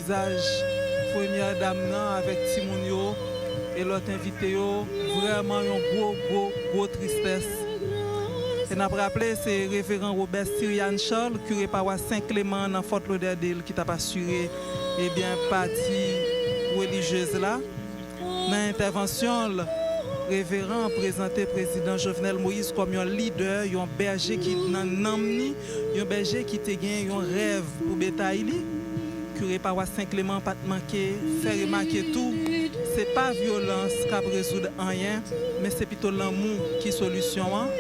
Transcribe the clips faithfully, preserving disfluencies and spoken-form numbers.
vizaj premyè dam nan avèk timoun yo e lòt envite yo, vrèman yon gwo, gwo, gwo tristès. E n ap raple, se Reveran Robert Sirian Charles, kire pawas Sen Kleman nan Fort Lauderdale, ki t ap asire, ebyen, pati relijyez la. Nan entèvansyon l, Reveran an prezante Prezidan Jovenel Moïse kòm yon lidè, yon bèje ki nan nanm ni, yon bèje ki te gen yon rèv pou betay li. Kire pawas Sen Kleman pa t manke fè remake tou, se pa vyolans k ap rezoud anyen, men se pito lanmou ki solisyon an.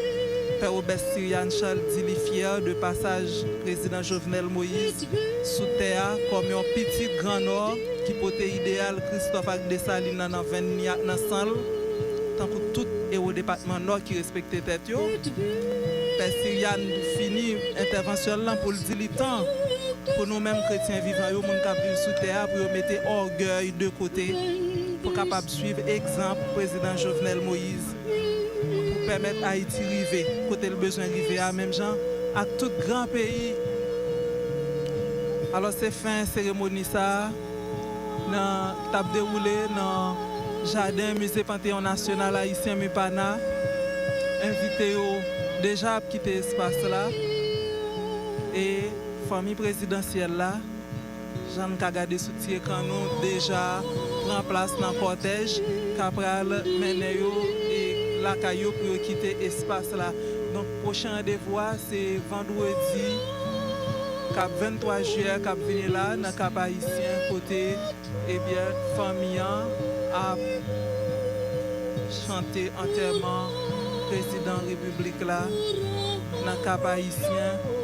Pè Robert Sirian Charles di li fyè de pasaj Prezidan Jovenel Moïse sou tè a kòm yon pitit Gran Nò ki pote ideyal Kristòf ak Desalin nan, nan venn li ak nan san l, tankou tout ewo depatman Nò ki respekte tèt yo. Pè Sirian fini entèvansyon l lan pou l di li tan pou nou menm kretyen vivan yo, moun k ap viv sou tè a, pou yo mete ògèy de kote, pou kapab swiv egzanp Prezidan Jovenel Moïse, pou pèmèt Ayiti rive kote l bezwen rive a, menm jan ak tout gran peyi. Alò, se fen seremoni sa a nan, k t ap dewoule nan jaden Mize Panteyon Nasyonal Ayisyen, MIPANA. Envite yo deja ap kite espas la. E fanmi prezidansyèl la, jan n ka gade sou ti ekran nou, deja pran plas nan kòtèj k ap pral mennen yo e lakay yo pou yo kite espas la. Donk, pwochen randevou a, se vandredi k ap venntwa jiyè k ap vini la nan Kap Ayisyen, kote, ebyen, fanmi an ap chante antèman prezidan repiblik la nan Kap Ayisyen.